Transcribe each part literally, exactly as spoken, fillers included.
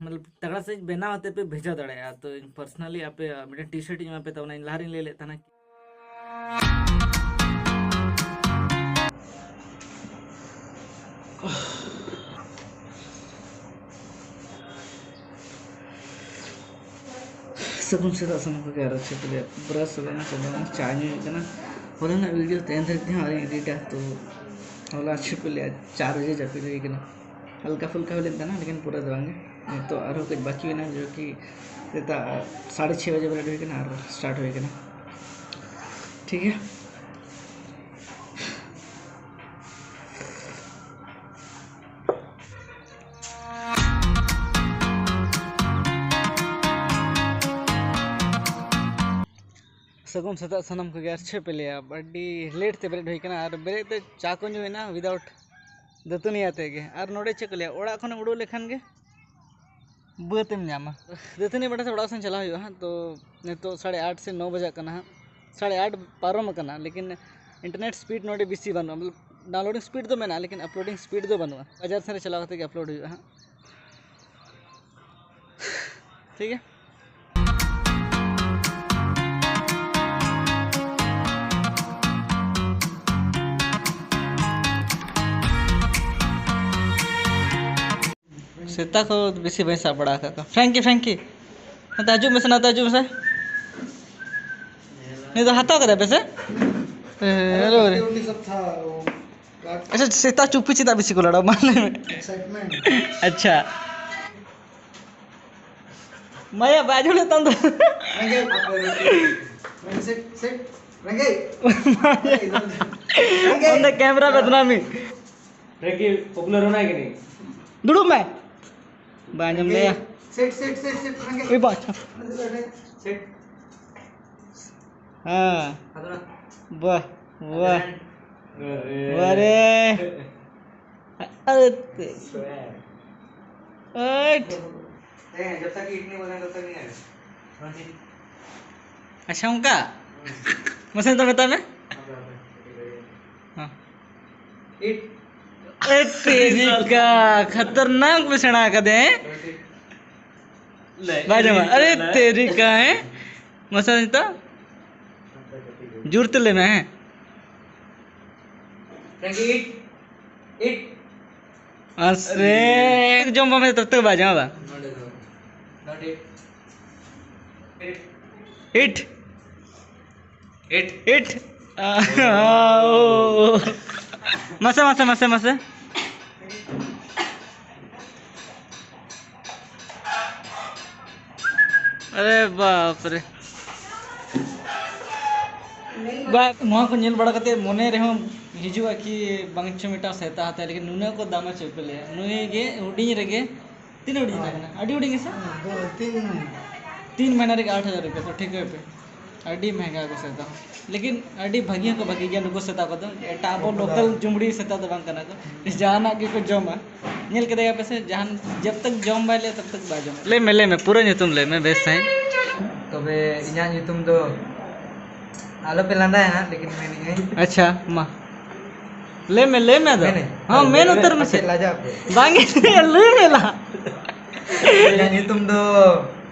ᱢᱚᱛᱞᱚᱵ ᱛᱟᱜᱽᱲᱟ ᱥᱟᱺᱦᱤᱡ ᱵᱮᱱᱟᱣ ᱟᱛᱮ ᱯᱮ ᱵᱷᱮᱡᱟ ᱫᱟᱲᱮᱭᱟᱜᱼᱟ᱾ ᱛᱚ ᱤᱧ personally ᱟᱯᱮ ᱢᱤᱫᱴᱮᱱ T-shirt ᱤᱧ ᱮᱢᱟ ᱯᱮ ᱛᱟᱵᱚᱱᱟ, ᱤᱧ ᱞᱟᱦᱟ ᱨᱤᱧ ᱞᱟᱹᱭ ᱞᱮᱫ ᱛᱟᱦᱮᱱᱟ᱾ ᱥᱟᱹᱜᱩᱱ ᱥᱮᱛᱟᱜ ᱥᱟᱱᱟᱢ ᱠᱚᱜᱮ᱾ ᱟᱨ ᱪᱮᱫ ᱠᱚ ᱞᱟᱹᱭᱟ, brush ᱦᱩᱭᱱᱟ, ᱪᱚᱸᱫᱟ ᱦᱩᱭᱱᱟ, ᱪᱟ ᱧᱩ ᱦᱩᱭᱩᱜ ᱠᱟᱱᱟ᱾ ᱦᱚᱞᱟᱱᱟᱜ video ᱛᱮᱦᱮᱧ ᱫᱷᱟᱹᱨᱤᱡ ᱛᱮᱦᱚᱸ ᱟᱹᱣᱨᱤᱧ edit ᱟ, ᱛᱚ ᱦᱚᱞᱟ ᱪᱮᱫ ᱠᱚ ᱞᱟᱹᱭᱟ, ᱪᱟᱨ ᱵᱟᱡᱮ ᱡᱟᱹᱯᱤᱫ ᱦᱩᱭ ᱠᱟᱱᱟ᱾ ᱦᱟᱞᱠᱟ ᱯᱷᱩᱞᱠᱟ ᱦᱩᱭ ᱞᱮᱱ ᱛᱟᱦᱮᱱᱟ, ᱞᱮᱠᱤᱱ ᱯᱩᱨᱟᱹ ᱫᱚ ᱵᱟᱝᱜᱮ᱾ ᱱᱤᱛᱚᱜ ᱟᱨᱦᱚᱸ ᱠᱟᱹᱡ ᱵᱟᱹᱠᱤ ᱢᱮᱱᱟᱜᱼᱟ, ᱡᱚ ᱠᱤ ᱥᱮᱛᱟᱜ ᱥᱟᱲᱮ ᱪᱷᱚᱭ ᱵᱟᱡᱮ ᱵᱮᱨᱮᱫ ᱦᱩᱭ ᱠᱟᱱᱟ ᱟᱨ start ᱦᱩᱭ ᱠᱟᱱᱟ᱾ ᱴᱷᱤᱠ ᱜᱮᱭᱟ᱾ ᱥᱟᱹᱜᱩᱱ ᱥᱮᱛᱟᱜ ᱥᱟᱱᱟᱢ ᱠᱚᱜᱮ᱾ ᱟᱨ ᱪᱮᱫ ᱯᱮ ᱞᱟᱹᱭᱟ, ᱟᱹᱰᱤ late ᱛᱮ ᱵᱮᱨᱮᱫ ᱦᱩᱭ ᱠᱟᱱᱟ ᱟᱨ ᱵᱮᱨᱮᱫ ᱛᱮ ᱪᱟ ᱠᱚ ᱧᱩᱭᱮᱱᱟ without ᱫᱟᱹᱛᱟᱹᱱᱤ ᱟᱛᱮ ᱜᱮ᱾ ᱟᱨ ᱱᱚᱰᱮ ᱪᱮᱫ ᱠᱚ ᱞᱟᱹᱭᱟ, ᱚᱲᱟᱜ ᱠᱷᱚᱱᱮᱢ ᱩᱰᱩᱠ ᱞᱮᱠᱷᱟᱱ ᱜᱮ ᱵᱟᱹᱫᱽ ᱮᱢ ᱧᱟᱢᱟ᱾ ᱫᱟᱹᱛᱟᱹᱱᱤ ᱵᱟᱲᱟ ᱛᱮ ᱚᱲᱟᱜ ᱥᱮᱱ ᱪᱟᱞᱟᱣ ᱦᱩᱭᱩᱜᱼᱟ ᱦᱟᱸᱜ᱾ ᱛᱚ ᱱᱤᱛᱚᱜ ᱥᱟᱲᱮ ᱟᱴ ᱥᱮ ᱱᱚ ᱵᱟᱡᱟᱜ ᱠᱟᱱᱟ ᱦᱟᱸᱜ, ᱥᱟᱲᱮ ᱟᱴ ᱯᱟᱨᱚᱢ ᱟᱠᱟᱱᱟ, ᱞᱮᱠᱤᱱ internet speed ᱱᱚᱰᱮ ᱵᱮᱥᱤ ᱵᱟᱹᱱᱩᱜᱼᱟ, ᱢᱚᱛᱞᱚᱵ downloading speed ᱫᱚ ᱢᱮᱱᱟᱜᱼᱟ, ᱞᱮᱠᱤᱱ uploading speed ᱫᱚ ᱵᱟᱹᱱᱩᱜᱼᱟ᱾ ᱵᱟᱡᱟᱨ ᱥᱮᱱ ᱨᱮ ᱪᱟᱞᱟᱣ ᱠᱟᱛᱮ ᱜᱮ upload ᱦᱩᱭᱩᱜᱼᱟ ᱦᱟᱸᱜ᱾ ᱴᱷᱤᱠ ᱜᱮᱭᱟ᱾ ᱥᱮᱛᱟ ᱠᱚ ᱵᱮᱥᱤ ᱵᱟᱹᱧ ᱥᱟᱵ ᱵᱟᱲᱟ ᱟᱠᱟᱫ ᱠᱚᱣᱟ᱾ ᱯᱷᱨᱮᱝᱠᱤ, ᱯᱷᱨᱮᱝᱠᱤ, ᱱᱚᱛᱮ ᱦᱤᱡᱩᱜ ᱢᱮᱥᱮ, ᱱᱚᱛᱮ ᱦᱤᱡᱩᱜ ᱢᱮᱥᱮ᱾ ᱱᱤᱭᱟᱹ ᱫᱚ ᱦᱟᱛᱟᱣ ᱠᱟᱫᱟ ᱯᱮ ᱥᱮ? ᱦᱮᱸ, ᱦᱮᱸ, ᱦᱮᱸ, ᱦᱮᱸ᱾ ᱟᱪᱪᱷᱟ, ᱥᱮᱛᱟ ᱪᱩᱯᱤ ᱪᱮᱫᱟᱜ ᱵᱮᱥᱤ ᱠᱚ ᱞᱟᱲᱟᱣᱟ? ᱢᱟ ᱞᱟᱹᱭ ᱢᱮ᱾ Excitement. ᱟᱪᱪᱷᱟ᱾ ᱢᱟᱭᱟ, ᱵᱟᱭ ᱟᱸᱡᱚᱢ ᱞᱮᱫ ᱛᱟᱢ ᱫᱚ᱾ ᱨᱮᱸᱜᱮᱡ, ᱨᱮᱸᱜᱮᱡ, ᱨᱮᱸᱜᱮᱡ᱾ ᱚᱸᱰᱮ camera ᱵᱟᱫᱱᱟᱢᱤ᱾ ᱯᱷᱨᱮᱝᱠᱤ popular ᱦᱳᱱᱟ ᱦᱮ ᱠᱤ ᱱᱟᱦᱤᱸ? ᱫᱩᱲᱩᱵ ᱢᱮ᱾ ᱵᱟᱭ ᱟᱸᱡᱚᱢ ᱞᱮᱭᱟ᱾ Sit, sit, sit, sit, ᱯᱷᱨᱮᱝᱠᱤ᱾ ᱳᱭ ᱵᱟᱪᱪᱟ᱾ Sit. ᱦᱮᱸ᱾ ᱟᱫᱚ ᱱᱟ᱾ ᱵᱟᱦ, ᱵᱟᱦ᱾ ᱟᱫᱚ ᱱᱟ᱾ ᱵᱟᱦ ᱨᱮ᱾ ᱟᱨᱮ ᱛᱮ᱾ Swear. ᱟᱹᱴ᱾ ᱦᱮᱸ, ᱡᱚᱵ ᱛᱚᱠ ᱤᱰ ᱱᱟᱦᱤᱸ ᱵᱚᱞᱮ, ᱛᱚᱵ ᱛᱚᱠ ᱱᱟᱦᱤᱸ ᱟᱭᱮᱜᱟ. ᱦᱮᱸ, ᱴᱷᱤᱠ. ᱟᱪᱪᱷᱟ, ᱚᱱᱠᱟ? ᱦᱩᱸ. ᱢᱟᱥᱮ ᱱᱤᱛᱚᱜ ᱢᱮᱛᱟᱭ ᱢᱮ᱾ ᱦᱮᱸ᱾ ᱤᱰ. ᱮ ᱛᱮᱨᱤ ᱠᱟ, ᱠᱷᱟᱛᱟᱨᱱᱟᱠ ᱯᱮ ᱥᱮᱬᱟ ᱟᱠᱟᱫᱮ, ᱦᱮᱸ? ᱦᱮᱸ, ᱴᱷᱤᱠ. ᱵᱟᱭ ᱡᱚᱢᱟ᱾ ᱟᱨᱮ ᱛᱮᱨᱤ ᱠᱟ ᱦᱮᱸ᱾ ᱢᱟᱥᱮ ᱱᱤᱛᱚᱜ ᱡᱳᱨ ᱛᱮ ᱞᱟᱹᱭ ᱢᱮ ᱦᱮᱸ᱾ ᱯᱷᱨᱮᱝᱠᱤ, ᱤᱴ, ᱤᱴ᱾ ᱟᱥᱮ ᱡᱚᱢ ᱵᱟᱢ ᱛᱚᱵ ᱛᱮ ᱵᱟᱭ ᱡᱚᱢᱟ ᱵᱟ᱾ ᱱᱚᱰᱮ ᱫᱚ, ᱱᱚᱰᱮ᱾ ᱤᱴ᱾ ᱤᱴ᱾ ᱤᱴ᱾ ᱢᱟᱥᱮ, ᱢᱟᱥᱮ, ᱢᱟᱥᱮ, ᱢᱟᱥᱮ᱾ ᱟᱨᱮ ᱵᱟᱯ ᱨᱮ᱾ ᱵᱟ, ᱱᱚᱣᱟ ᱠᱚ ᱧᱮᱞ ᱵᱟᱲᱟ ᱠᱟᱛᱮ ᱢᱚᱱᱮ ᱨᱮᱦᱚᱸ ᱦᱤᱡᱩᱜᱼᱟ ᱠᱤ ᱵᱟᱝ ᱪᱚ ᱢᱤᱫᱴᱟᱝ ᱥᱮᱛᱟ ᱦᱟᱛᱟᱣ, ᱞᱮᱠᱤᱱ ᱱᱩᱱᱟᱹᱜ ᱠᱚ ᱫᱟᱢᱟ ᱪᱮᱫ ᱯᱮ ᱞᱟᱹᱭᱟ? ᱱᱩᱭ ᱜᱮ ᱦᱩᱰᱤᱧ ᱨᱮᱜᱮ, ᱛᱤᱱᱟᱹᱜ ᱦᱩᱰᱤᱧ ᱛᱟᱦᱮᱸ ᱠᱟᱱᱟ? ᱟᱹᱰᱤ ᱦᱩᱰᱤᱧ ᱜᱮᱥᱮ? ᱫᱩ, ᱛᱤᱱ ᱢᱟᱹᱦᱱᱟᱹ᱾ ᱛᱤᱱ ᱢᱟᱹᱦᱱᱟᱹ ᱨᱮᱜᱮ ᱟᱴ ᱦᱟᱡᱟᱨ ᱨᱩᱯᱤᱭᱟ, ᱛᱚ ᱴᱷᱤᱠ ᱜᱮᱭᱟ ᱯᱮ᱾ ᱟᱹᱰᱤ ᱢᱮᱦᱸᱜᱟ ᱠᱚ ᱥᱮᱛᱟ ᱦᱚᱸ, ᱞᱮᱠᱤᱱ ᱟᱹᱰᱤ ᱵᱷᱟᱹᱜᱤ ᱦᱚᱸᱠᱚ ᱵᱷᱟᱹᱜᱤ ᱜᱮᱭᱟ ᱱᱩᱠᱩ ᱥᱮᱛᱟ ᱠᱚᱫᱚ᱾ ᱮᱴᱟᱜ ᱟᱵᱚ ᱞᱳᱠᱟᱞ ᱡᱩᱢᱲᱤ ᱥᱮᱛᱟ ᱫᱚ ᱵᱟᱝ ᱠᱟᱱᱟ ᱠᱚ, ᱡᱟᱦᱟᱱᱟᱜ ᱜᱮᱠᱚ ᱡᱚᱢᱟ᱾ ᱧᱮᱞ ᱠᱮᱫᱮᱭᱟ ᱯᱮ ᱥᱮ, ᱡᱟᱦᱟᱱ ᱡᱟᱵ ᱛᱟᱠ ᱡᱚᱢ ᱵᱟᱭ ᱞᱟᱹᱭᱟ ᱛᱟᱵ ᱛᱟᱠ ᱵᱟᱭ ᱡᱚᱢᱟ᱾ ᱞᱟᱹᱭ ᱢᱮ, ᱞᱟᱹᱭ ᱢᱮ, ᱯᱩᱨᱟᱹ ᱧᱩᱛᱩᱢ ᱞᱟᱹᱭ ᱢᱮ ᱵᱮᱥ ᱥᱟᱺᱦᱤᱡ᱾ ᱛᱚᱵᱮ ᱤᱧᱟᱹᱜ ᱧᱩᱛᱩᱢ ᱫᱚ, ᱟᱞᱚᱯᱮ ᱞᱟᱸᱫᱟᱭᱟ ᱦᱟᱸᱜ, ᱞᱮᱠᱤᱱ ᱢᱮᱱᱮᱫ ᱟᱹᱧ᱾ ᱟᱪᱪᱷᱟ, ᱢᱟ᱾ ᱞᱟᱹᱭ ᱢᱮ, ᱞᱟᱹᱭ ᱢᱮ ᱟᱫᱚ᱾ ᱢᱮᱱᱟᱹᱧ? ᱦᱚᱸ, ᱦᱳᱭ, ᱢᱮᱱ ᱞᱟᱹᱭ ᱩᱛᱟᱹᱨ ᱢᱮ, ᱢᱮᱥᱮ᱾ ᱯᱟᱪᱮᱫ ᱞᱟᱡᱟᱜ ᱯᱮ᱾ ᱵᱟᱝ, ᱞᱟᱹᱭ ᱢᱮ ᱞᱟᱦᱟ᱾ ᱤᱧᱟᱹᱜ ᱧᱩᱛᱩᱢ ᱫᱚ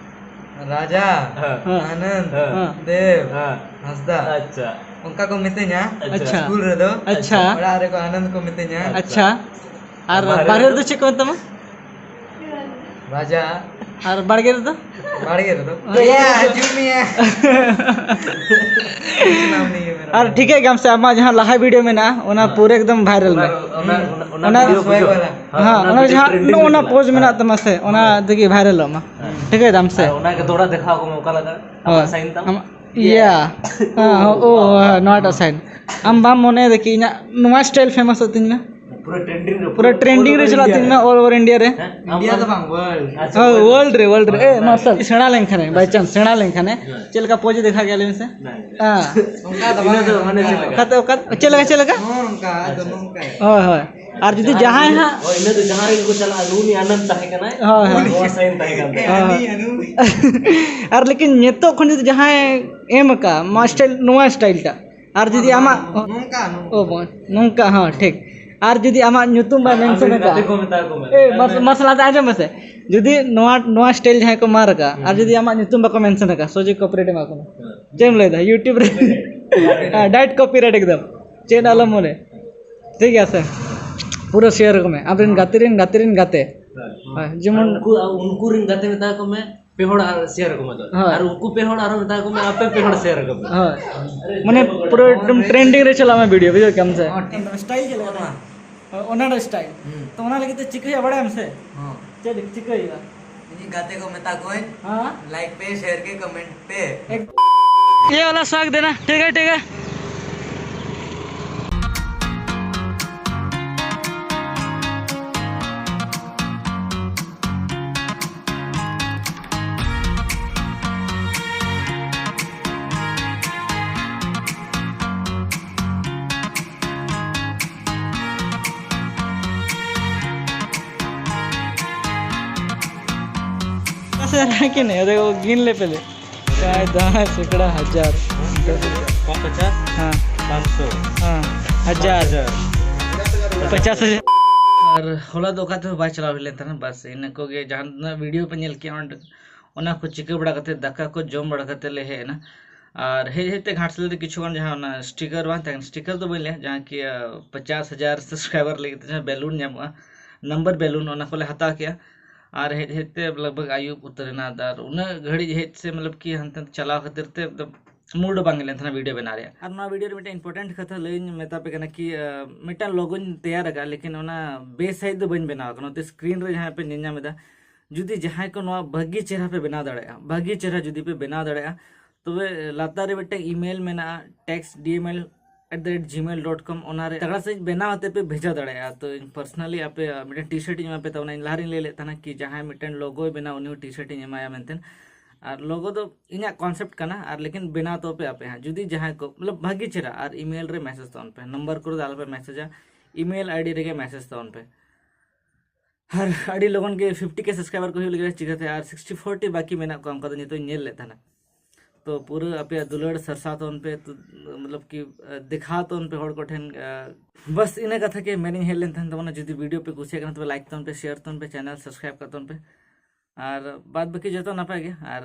ᱨᱟᱡᱟ ᱦᱮᱸ᱾ ᱦᱮᱸ᱾ ᱟᱱᱚᱱᱫ ᱦᱮᱸ᱾ ᱫᱮᱵ ᱦᱮᱸ᱾ ᱦᱟᱸᱥᱫᱟ᱾ ᱟᱪᱪᱷᱟ᱾ ᱚᱱᱠᱟ ᱠᱚ ᱢᱤᱛᱟᱹᱧᱟ᱾ ᱟᱪᱪᱷᱟ᱾ ᱥᱠᱩᱞ ᱨᱮᱫᱚ ᱟᱪᱪᱷᱟ᱾ ᱚᱲᱟᱜ ᱨᱮᱠᱚ ᱟᱱᱚᱱᱫ ᱠᱚ ᱢᱤᱛᱟᱹᱧᱟ᱾ ᱟᱪᱪᱷᱟ᱾ ᱟᱨ ᱟᱨ ᱵᱟᱦᱨᱮ ᱵᱟᱦᱨᱮ ᱨᱮᱫᱚ ᱨᱮᱫᱚ? ᱪᱮᱫ ᱠᱚ ᱢᱮᱛᱟᱢᱟ? ᱨᱟᱡᱟ᱾ ᱟᱨ ᱵᱟᱲᱜᱮ ᱨᱮᱫᱚ? ᱵᱟᱲᱜᱮ ᱨᱮᱫᱚ? ᱦᱮᱸ᱾ ᱮᱭᱟ, ᱦᱤᱡᱩᱜ ᱢᱮᱭᱟ᱾ ᱟᱨ ᱴᱷᱤᱠᱟᱹᱭ ᱜᱮᱭᱟᱢ ᱥᱮ, ᱟᱢᱟᱜ ᱡᱟᱦᱟᱸ ᱞᱟᱦᱟ ᱵᱷᱤᱰᱤᱭᱳ ᱢᱮᱱᱟᱜᱼᱟ, ᱚᱱᱟ ᱦᱮᱸ᱾ ᱯᱩᱨᱟᱹ ᱮᱠᱫᱚᱢ ᱵᱷᱟᱭᱨᱟᱞ ᱢᱮ᱾ ᱚᱱᱟ, ᱚᱱᱟ, ᱚᱱᱟ, ᱚᱱᱟ ᱚᱱᱟ ᱵᱷᱤᱰᱤᱭᱳ ᱥᱚᱭ ᱵᱩᱡᱷᱟᱹᱣ᱾ ᱵᱟᱞᱟ᱾ ᱦᱮᱸ, ᱦᱮᱸ, ᱚᱱᱟ ᱚᱱᱟ ᱵᱷᱤᱰᱤᱭᱳ ᱡᱟᱦᱟᱸ ᱴᱨᱮᱱᱰᱤᱝ ᱱᱚᱜᱼᱚ ᱨᱮ ᱱᱟ ᱪᱟᱞᱟᱜᱼᱟ᱾ ᱯᱳᱡᱽ ᱢᱮᱱᱟᱜ ᱦᱮᱸ᱾ ᱛᱟᱢᱟ ᱥᱮ, ᱚᱱᱟ ᱦᱮᱸ᱾ ᱛᱮᱜᱮ ᱵᱷᱟᱭᱨᱟᱞᱚᱜ ᱢᱟ᱾ ᱦᱮᱸ᱾ ᱴᱷᱤᱠᱟᱹᱭ ᱫᱟᱢ ᱥᱮ? ᱟᱨ ᱚᱱᱟ ᱜᱮ ᱫᱚᱦᱲᱟ ᱫᱮᱠᱷᱟᱣ ᱠᱚᱢᱮ, ᱚᱠᱟ ᱞᱮᱠᱟ? ᱟᱢᱟᱜ ᱦᱮᱸ᱾ ᱥᱟᱭᱤᱱ ᱛᱟᱢ? ᱟᱢᱟᱜ ᱤᱭᱟ᱾ ᱦᱮᱸ, ᱚ, ᱚ, ᱦᱮᱸ, ᱱᱚᱣᱟᱴᱟᱜ ᱥᱟᱭᱤᱱ᱾ ᱟᱢ ᱵᱟᱢ ᱢᱚᱱᱮᱭᱮᱫᱟ ᱠᱤ ᱤᱧᱟᱜ ᱱᱚᱣᱟ ᱥᱴᱟᱭᱤᱞ ᱯᱷᱮᱢᱟᱥᱚᱜ ᱛᱤᱧ ᱢᱟ? ᱯᱩᱨᱟᱹ ᱴᱨᱮᱱᱰᱤᱝ ᱨᱮ, ᱯᱩᱨᱟᱹ ᱴᱨᱮᱱᱰᱤᱝ ᱨᱮ ᱪᱟᱞᱟᱜ ᱛᱤᱧ ᱢᱟ, all over India ᱨᱮ᱾ ᱦᱮᱸ? ᱤᱱᱰᱤᱭᱟ ᱫᱚ ᱵᱟᱝ, ᱣᱟᱨᱞᱰ᱾ ᱟᱪᱪᱷᱟ, ᱦᱳᱭ, ᱣᱟᱨᱞᱰ᱾ ᱣᱟᱨᱞᱰ ᱨᱮ, ᱣᱟᱨᱞᱰ ᱨᱮ᱾ ᱦᱳᱭ, ᱮ, ᱦᱳᱭ᱾ ᱢᱟᱨᱥᱟᱞ, ᱥᱮᱬᱟ ᱞᱮᱱᱠᱷᱟᱱᱮ, by chance ᱥᱮᱬᱟ ᱞᱮᱱᱠᱷᱟᱱᱮ, ᱦᱳᱭ᱾ ᱪᱮᱫ ᱞᱮᱠᱟ ᱯᱳᱡᱽ ᱫᱮᱠᱷᱟ ᱜᱮᱭᱟ, ᱞᱟᱹᱭ ᱢᱮᱥᱮ? ᱦᱮᱸ᱾ ᱚᱱᱠᱟ ᱫᱚ ᱵᱟᱝ᱾ ᱤᱱᱟᱹ ᱫᱚ ᱢᱟᱱᱮ ᱪᱮᱫ ᱞᱮᱠᱟ? ᱚᱠᱟᱛᱮ, ᱚᱠᱟ, ᱪᱮᱫ ᱞᱮᱠᱟ, ᱪᱮᱫ ᱞᱮᱠᱟ? ᱱᱚᱜᱼᱚ ᱱᱚᱝᱠᱟ, ᱟᱫᱚ ᱟᱪᱪᱷᱟ᱾ ᱱᱚᱝᱠᱟ᱾ ᱦᱳᱭ, ᱦᱳᱭ᱾ ᱟᱨ ᱡᱩᱫᱤ ᱡᱟᱦᱟᱸᱭ ᱦᱟᱸᱜ ᱦᱳᱭ, ᱤᱱᱟᱹ ᱫᱚ ᱡᱟᱦᱟᱸ ᱨᱮᱜᱮ ᱠᱚ ᱪᱟᱞᱟᱜᱼᱟ, ᱱᱩᱭ ᱟᱱᱚᱱᱫ ᱛᱟᱦᱮᱸ ᱠᱟᱱᱟᱭ, ᱦᱳᱭ, ᱦᱳᱭ᱾ ᱱᱚᱣᱟ ᱥᱟᱭᱤᱱ ᱛᱟᱦᱮᱸ ᱠᱟᱱ ᱛᱟᱭᱟ᱾ ᱦᱳᱭ᱾ ᱟᱨ ᱞᱮᱠᱤᱱ ᱱᱤᱛᱚᱜ ᱠᱷᱚᱱ ᱡᱩᱫᱤ ᱡᱟᱦᱟᱸᱭ ᱮᱢ ᱟᱠᱟᱫ, ᱢᱟ ᱥᱴᱟᱭᱤᱞ, ᱱᱚᱣᱟ ᱥᱴᱟᱭᱤᱞ ᱴᱟᱜ, ᱟᱨ ᱡᱩᱫᱤ ᱵᱟᱝ, ᱟᱢᱟᱜ, ᱱᱚᱝᱠᱟ, ᱱᱚᱝᱠᱟ᱾ ᱚ, ᱵᱚ-, ᱱᱚᱝᱠᱟ, ᱦᱚᱸ, ᱴᱷᱤᱠ᱾ ᱟᱨ ᱡᱩᱫᱤ ᱟᱢᱟᱜ ᱧᱩᱛᱩᱢ ᱵᱟᱭ ᱢᱮᱱᱥᱚᱱ ᱟᱠᱟᱫ, ᱜᱟᱛᱮ ᱠᱚ ᱢᱮᱛᱟ ᱠᱚ ᱢᱮ᱾ ᱮ, ᱢᱟᱥ-, ᱢᱟᱥᱞᱟ ᱫᱚ ᱟᱸᱡᱚᱢ ᱢᱮᱥᱮ, ᱡᱩᱫᱤ ᱱᱚᱣᱟ, ᱱᱚᱣᱟ ᱥᱴᱟᱭᱤᱞ ᱡᱟᱦᱟᱸᱭ ᱠᱚ ᱢᱟᱨ ᱟᱠᱟᱫ, ᱟᱨ ᱡᱩᱫᱤ ᱟᱢᱟᱜ ᱧᱩᱛᱩᱢ ᱵᱟᱠᱚ ᱢᱮᱱᱥᱚᱱ ᱟᱠᱟᱫ, ᱥᱚᱡᱷᱮ ᱠᱚᱯᱤᱨᱟᱭᱤᱴ ᱮᱢᱟ ᱠᱚ ᱢᱮ᱾ ᱪᱮᱫ ᱮᱢ ᱞᱟᱹᱭᱫᱟ? YouTube ᱨᱮ ᱰᱟᱭᱨᱮᱠᱴ ᱠᱚᱯᱤᱨᱟᱭᱤᱴ ᱮᱠᱫᱚᱢ᱾ ᱪᱮᱫ ᱟᱞᱚᱢ ᱢᱚᱱᱮ, ᱴᱷᱤᱠ ᱜᱮᱭᱟ ᱥᱮ? ᱯᱩᱨᱟᱹ ᱥᱮᱭᱟᱨ ᱟᱠᱚ ᱢᱮ, ᱟᱢᱨᱮᱱ ᱜᱟᱛᱮ ᱨᱮᱱ ᱜᱟᱛᱮ ᱨᱮᱱ ᱜᱟᱛᱮ᱾ ᱦᱳᱭ, ᱡᱮᱢᱚᱱ ᱟᱨ ᱩᱱᱠᱩ, ᱩᱱᱠᱩ ᱨᱮᱱ ᱜᱟᱛᱮ ᱢᱮᱛᱟ ᱠᱚ ᱢᱮ, ᱯᱮ ᱦᱚᱲ ᱟᱨ ᱥᱮᱭᱟᱨ ᱟᱠᱚ ᱢᱮ ᱫᱚ᱾ ᱦᱳᱭ᱾ ᱟᱨ ᱩᱱᱠᱩ ᱯᱮ ᱦᱚᱲ ᱟᱨᱚ ᱢᱮᱛᱟ ᱠᱚ ᱢᱮ, ᱟᱯᱮ ᱯᱮ ᱦᱚᱲ ᱥᱮᱭᱟᱨ ᱟᱠᱚ ᱢᱮ᱾ ᱦᱳᱭ᱾ ᱢᱟᱱᱮ ᱯᱩᱨᱟᱹ ᱮᱠᱫᱚᱢ ᱴᱨᱮᱱᱰᱤᱝ ᱨᱮ ᱪᱟᱞᱟᱜ ᱢᱟ ᱵᱷᱤᱰᱤᱭᱳ, ᱵᱩᱡᱷᱟᱹᱣ ᱠᱮᱫᱟᱢ ᱥᱮ? ᱦᱚᱸ, ᱴᱷᱤᱠ᱾ ᱥᱴᱟᱭᱤᱞ ᱪᱮᱫ ᱞᱮᱠᱟ ᱛᱟᱢᱟ? ᱚᱱᱟ ᱫᱚ ᱥᱴᱟᱭᱤᱞ᱾ ᱦᱩᱸ᱾ ᱛᱚ, ᱚᱱᱟ ᱞᱟᱹᱜᱤᱫ ᱛᱮ ᱪᱤᱠᱟᱹ ᱦᱩᱭᱩᱜᱼᱟ ᱵᱟᱲᱟᱭᱟᱢ ᱥᱮ? ᱦᱚᱸ᱾ ᱪᱮᱫ ᱪᱤᱠᱟᱹ ᱦᱩᱭᱩᱜᱼᱟ? ᱤᱧᱤᱡ ᱜᱟᱛᱮ ᱠᱚ ᱢᱮᱛᱟ ᱠᱚᱣᱟᱹᱧ, ᱦᱮᱸ? ᱞᱟᱭᱤᱠ ᱯᱮ, ᱥᱮᱭᱟᱨ ᱯᱮ, ᱠᱚᱢᱮᱱᱴ ᱯᱮ᱾ ᱮᱠ-, ये वाला स्वाग देना, ठीक है, ठीक है। ऐसे रहा कि नहीं? देखो, गिन ले पहले। काय, दहा, शेकडा, हजार। ᱯᱟᱸᱪ ᱦᱟᱡᱟᱨ? ᱦᱮᱸ᱾ ᱯᱟᱸᱪᱥᱚ᱾ ᱦᱮᱸ, ᱦᱟᱡᱟᱨ᱾ ᱯᱟᱸᱪ ᱦᱟᱡᱟᱨ᱾ ᱯᱚᱪᱟᱥ ᱦᱟᱡᱟᱨ᱾ ᱟᱨ ᱦᱚᱞᱟ ᱫᱚ ᱚᱠᱟ ᱛᱮᱦᱚᱸ ᱵᱟᱭ ᱪᱟᱞᱟᱣ ᱦᱩᱭ ᱞᱮᱱ ᱛᱟᱦᱮᱱᱟ, ᱵᱟᱥ ᱤᱱᱟᱹ ᱠᱚᱜᱮ᱾ ᱡᱟᱦᱟᱸ ᱛᱤᱱᱟᱹᱜ ᱵᱷᱤᱰᱤᱭᱳ ᱯᱮ ᱧᱮᱞ ᱠᱮᱜᱼᱟ ᱚᱸᱰᱮ, ᱚᱱᱟ ᱠᱚ ᱪᱤᱠᱟᱹ ᱵᱟᱲᱟ ᱠᱟᱛᱮ, ᱫᱟᱠᱟ ᱠᱚ ᱡᱚᱢ ᱵᱟᱲᱟ ᱠᱟᱛᱮ ᱞᱮ ᱦᱮᱡ ᱮᱱᱟ᱾ ᱟᱨ ᱦᱮᱡ ᱦᱮᱡ ᱛᱮ ᱜᱷᱟᱴᱥᱤᱞᱟᱹ ᱨᱮ ᱠᱤᱪᱷᱩ ᱜᱟᱱ ᱡᱟᱦᱟᱸ ᱚᱱᱟ ᱥᱴᱤᱠᱟᱨ ᱵᱟᱝ ᱛᱟᱦᱮᱸ ᱠᱟᱱᱟ, ᱥᱴᱤᱠᱟᱨ ᱫᱚ ᱵᱟᱹᱧ ᱞᱟᱹᱭᱟ, ᱡᱟᱦᱟᱸ ᱠᱤ, ᱟᱸ, ᱯᱚᱪᱟᱥ ᱦᱟᱡᱟᱨ ᱥᱟᱵᱥᱠᱨᱟᱭᱵᱟᱨ ᱞᱟᱹᱜᱤᱫ ᱛᱮ ᱡᱟᱦᱟᱸ ᱵᱮᱞᱩᱱ ᱧᱟᱢᱚᱜᱼᱟ, ᱱᱟᱢᱵᱟᱨ ᱵᱮᱞᱩᱱ, ᱚᱱᱟ ᱠᱚᱞᱮ ᱦᱟᱛᱟᱣ ᱠᱮᱜᱼᱟ᱾ ᱟᱨ ᱦᱮᱡ ᱦᱮᱡ ᱛᱮ ᱞᱟᱜᱽ ᱵᱷᱟᱜᱽ ᱟᱹᱭᱩᱵ ᱩᱛᱟᱹᱨ ᱮᱱᱟ᱾ ᱟᱨ ᱩᱱᱟᱹᱜ ᱜᱷᱟᱹᱲᱤᱡ ᱦᱮᱡ ᱥᱮ, ᱢᱚᱛᱞᱚᱵ ᱠᱤ, ᱦᱟᱱᱛᱮ ᱱᱟᱛᱮ ᱪᱟᱞᱟᱣ ᱠᱷᱟᱹᱛᱤᱨ ᱛᱮ ᱢᱩᱰ ᱵᱟᱝ ᱦᱮᱡ ᱞᱮᱱ ᱛᱟᱦᱮᱱᱟ ᱵᱷᱤᱰᱤᱭᱳ ᱵᱮᱱᱟᱣ ᱨᱮᱭᱟᱜ᱾ ᱟᱨ ᱱᱚᱣᱟ ᱵᱷᱤᱰᱤᱭᱳ ᱨᱮ ᱢᱤᱫᱴᱮᱱ ᱤᱢᱯᱚᱨᱴᱮᱱᱴ ᱠᱟᱛᱷᱟ ᱞᱟᱹᱭᱟᱹᱧ ᱢᱮᱛᱟ ᱯᱮ ᱠᱟᱱᱟ ᱠᱤ, ᱟᱸ, ᱢᱤᱫᱴᱟᱝ ᱞᱳᱜᱳᱧ ᱛᱮᱭᱟᱨ ᱟᱠᱟᱫᱼᱟ, ᱞᱮᱠᱤᱱ ᱚᱱᱟ ᱵᱮᱥ ᱥᱟᱺᱦᱤᱡ ᱫᱚ ᱵᱟᱹᱧ ᱵᱮᱱᱟᱣ ᱟᱠᱟᱫᱟ᱾ ᱱᱚᱛᱮ ᱥᱠᱨᱤᱱ ᱨᱮ ᱡᱟᱦᱟᱸᱭ ᱯᱮ ᱧᱮᱞ ᱧᱟᱢ ᱮᱫᱟ, ᱡᱩᱫᱤ ᱡᱟᱦᱟᱸᱭ ᱠᱚ ᱱᱚᱣᱟ ᱵᱷᱟᱹᱜᱤ ᱪᱮᱦᱨᱟ ᱯᱮ ᱵᱮᱱᱟᱣ ᱫᱟᱲᱮᱭᱟᱜᱼᱟ, ᱵᱷᱟᱹᱜᱤ ᱪᱮᱦᱨᱟ ᱡᱩᱫᱤ ᱯᱮ ᱵᱮᱱᱟᱣ ᱫᱟᱲᱮᱭᱟᱜᱼᱟ, ᱛᱚᱵᱮ ᱞᱟᱛᱟᱨ ᱨᱮ ᱢᱤᱫᱴᱟᱝ email ᱢᱮᱱᱟᱜᱼᱟ, ᱴᱮᱠᱥ D M L at the rate Gmail dot com, ᱚᱱᱟ ᱨᱮ ᱛᱟᱜᱲᱟ ᱥᱟᱺᱦᱤᱡ ᱵᱮᱱᱟᱣ ᱟᱛᱮ ᱯᱮ ᱵᱷᱮᱡᱟ ᱫᱟᱲᱮᱭᱟᱜᱼᱟ᱾ ᱛᱚ, ᱤᱧ personally ᱟᱯᱮ, ᱟᱸ, ᱢᱤᱫᱴᱮᱱ ᱴᱤ ᱥᱟᱨᱴ ᱤᱧ ᱮᱢᱟ ᱯᱮ ᱛᱟᱵᱚᱱᱟ᱾ ᱤᱧ ᱞᱟᱦᱟ ᱨᱤᱧ ᱞᱟᱹᱭ ᱞᱮᱫ ᱛᱟᱦᱮᱱᱟ ᱠᱤ ᱡᱟᱦᱟᱸᱭ ᱢᱤᱫᱴᱮᱱ ᱞᱳᱜᱳᱭ ᱵᱮᱱᱟᱣ, ᱩᱱᱤ ᱦᱚᱸ ᱴᱤ ᱥᱟᱨᱴ ᱤᱧ ᱮᱢᱟᱭᱟ ᱢᱮᱱᱛᱮ᱾ ᱟᱨ ᱞᱳᱜᱳ ᱫᱚ ᱤᱧᱟᱹᱜ ᱠᱚᱱᱥᱮᱯᱴ ᱠᱟᱱᱟ, ᱟᱨ ᱞᱮᱠᱤᱱ ᱵᱮᱱᱟᱣ ᱛᱚ ᱯᱮ ᱟᱯᱮ ᱦᱟᱸᱜ, ᱡᱩᱫᱤ ᱡᱟᱦᱟᱸᱭ ᱠᱚ, ᱢᱚᱛᱞᱚᱵ, ᱵᱷᱟᱹᱜᱤ ᱪᱮᱦᱨᱟ, ᱟᱨ email ᱨᱮ message ᱛᱟᱵᱚᱱ ᱯᱮ, ᱱᱚᱢᱵᱚᱨ ᱠᱚᱨᱮ ᱫᱚ ᱟᱞᱚ ᱯᱮ ᱢᱮᱥᱮᱡᱟ, email ID ᱨᱮᱜᱮ message ᱛᱟᱵᱚᱱ ᱯᱮ᱾ ᱟᱨ ᱟᱹᱰᱤ ᱞᱚᱜᱚᱱ ᱜᱮ fifty K subscriber ᱠᱚ ᱦᱩᱭᱩᱜ ᱞᱟᱹᱜᱤᱫ, ᱪᱤᱠᱟᱹᱛᱮ ᱟᱨ sixty four ᱴᱤ ᱵᱟᱹᱠᱤ ᱢᱮᱱᱟᱜ ᱠᱚᱣᱟ, ᱚᱱᱠᱟ ᱫᱚ ᱱᱤᱛᱚᱜ ᱤᱧ ᱧᱮᱞ ᱞᱮᱫ ᱛᱟᱦᱮᱱᱟ᱾ ᱛᱚ ᱯᱩᱨᱟᱹ ᱟᱯᱮᱭᱟᱜ ᱫᱩᱞᱟᱹᱲ ᱥᱟᱨᱥᱟᱣ ᱛᱟᱵᱚᱱ ᱯᱮ, ᱛᱚ, ᱢᱚᱛᱞᱚᱵ ᱠᱤ, ᱟ, ᱫᱮᱠᱷᱟᱣ ᱛᱟᱵᱚᱱ ᱯᱮ ᱦᱚᱲ ᱠᱚᱴᱷᱮᱱ᱾ ᱟ, ᱵᱟᱥ ᱤᱱᱟᱹ ᱠᱟᱛᱷᱟ ᱜᱮ ᱢᱮᱱᱤᱧ ᱦᱮᱡ ᱞᱮᱱ ᱛᱟᱦᱮᱱ ᱛᱟᱵᱚᱱᱟ᱾ ᱡᱩᱫᱤ ᱵᱷᱤᱰᱤᱭᱳ ᱯᱮ ᱠᱩᱥᱤᱭᱟᱜ ᱠᱟᱱᱟ, ᱛᱚᱵᱮ ᱞᱟᱭᱤᱠ ᱛᱟᱵᱚᱱ ᱯᱮ, ᱥᱮᱭᱟᱨ ᱛᱟᱵᱚᱱ ᱯᱮ, ᱪᱮᱱᱮᱞ ᱥᱟᱵᱥᱠᱨᱟᱭᱤᱵ ᱠᱟᱜ ᱛᱟᱵᱚᱱ ᱯᱮ᱾ ᱟᱨ ᱵᱟᱫ ᱵᱟᱹᱠᱤ ᱡᱚᱛᱚ ᱱᱟᱯᱟᱭ ᱜᱮ᱾ ᱟᱨ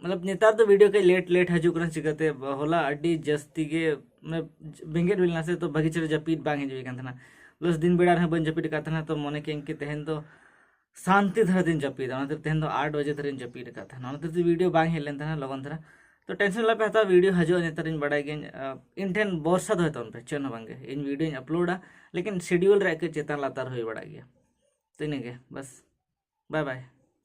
ᱢᱚᱛᱞᱚᱵ ᱱᱮᱛᱟᱨ ᱫᱚ ᱵᱷᱤᱰᱤᱭᱳ ᱠᱟᱹᱡ ᱞᱮᱴ ᱞᱮᱴ ᱦᱤᱡᱩᱜ ᱠᱟᱱᱟ, ᱪᱤᱠᱟᱹᱛᱮ ᱦᱚᱞᱟ ᱟᱹᱰᱤ ᱡᱟᱹᱥᱛᱤ ᱜᱮ, ᱢᱟᱱᱮ, ᱵᱮᱸᱜᱮᱫ ᱦᱩᱭ ᱞᱮᱱᱟ ᱥᱮ, ᱛᱚ ᱵᱷᱟᱹᱜᱤ ᱪᱮᱦᱨᱟ ᱡᱟᱹᱯᱤᱫ ᱵᱟᱝ ᱦᱤᱡᱩᱜ ᱠᱟᱱ ᱛᱟᱦᱮᱱᱟ᱾ ᱯᱞᱟᱥ ᱫᱤᱱ ᱵᱮᱲᱟ ᱨᱮᱦᱚᱸ ᱵᱟᱹᱧ ᱡᱟᱹᱯᱤᱫ ᱟᱠᱟᱫ ᱛᱟᱦᱮᱱᱟ, ᱛᱚ ᱢᱚᱱᱮ ᱠᱮᱫᱟᱹᱧ ᱠᱤ ᱛᱮᱦᱮᱧ ᱫᱚ ᱥᱟᱱᱛᱤ ᱫᱷᱟᱨᱟ ᱛᱤᱧ ᱡᱟᱹᱯᱤᱫᱟ, ᱚᱱᱟᱛᱮ ᱛᱮᱦᱮᱧ ᱫᱚ ᱟᱴ ᱵᱟᱡᱮ ᱫᱷᱟᱨᱟᱧ ᱡᱟᱹᱯᱤᱫ ᱟᱠᱟᱫ ᱛᱟᱦᱮᱱᱟ᱾ ᱚᱱᱟᱛᱮ ᱵᱷᱤᱰᱤᱭᱳ ᱵᱟᱝ ᱦᱮᱡ ᱞᱮᱱ ᱛᱟᱦᱮᱱᱟ ᱞᱚᱜᱚᱱ ᱫᱷᱟᱨᱟ᱾ ᱛᱚ ᱴᱮᱱᱥᱚᱱ ᱟᱞᱚᱯᱮ ᱦᱟᱛᱟᱣᱟ, ᱵᱷᱤᱰᱤᱭᱳ ᱦᱤᱡᱩᱜᱼᱟ ᱱᱮᱛᱟᱨᱤᱧ ᱵᱟᱲᱟᱭ ᱜᱤᱭᱟᱹᱧ᱾ ᱟᱸ, ᱤᱧ ᱴᱷᱮᱱ ᱵᱷᱚᱨᱥᱟ ᱫᱚᱦᱚᱭ ᱛᱟᱵᱚᱱ ᱯᱮ, ᱪᱮᱫ ᱦᱚᱸ ᱵᱟᱝᱜᱮ᱾ ᱤᱧ ᱵᱷᱤᱰᱤᱭᱳᱧ ᱟᱯᱞᱳᱰᱟ, ᱞᱮᱠᱤᱱ ᱥᱤᱰᱤᱭᱩᱞ ᱨᱮ ᱠᱟᱹᱡ ᱪᱮᱛᱟᱱ ᱞᱟᱛᱟᱨ ᱦᱩᱭ ᱵᱟᱲᱟᱜ ᱜᱮᱭᱟ᱾ ᱛᱚ ᱤᱱᱟᱹᱜᱮ ᱵᱟᱥ, ᱵᱟᱭ ᱵᱟᱭ᱾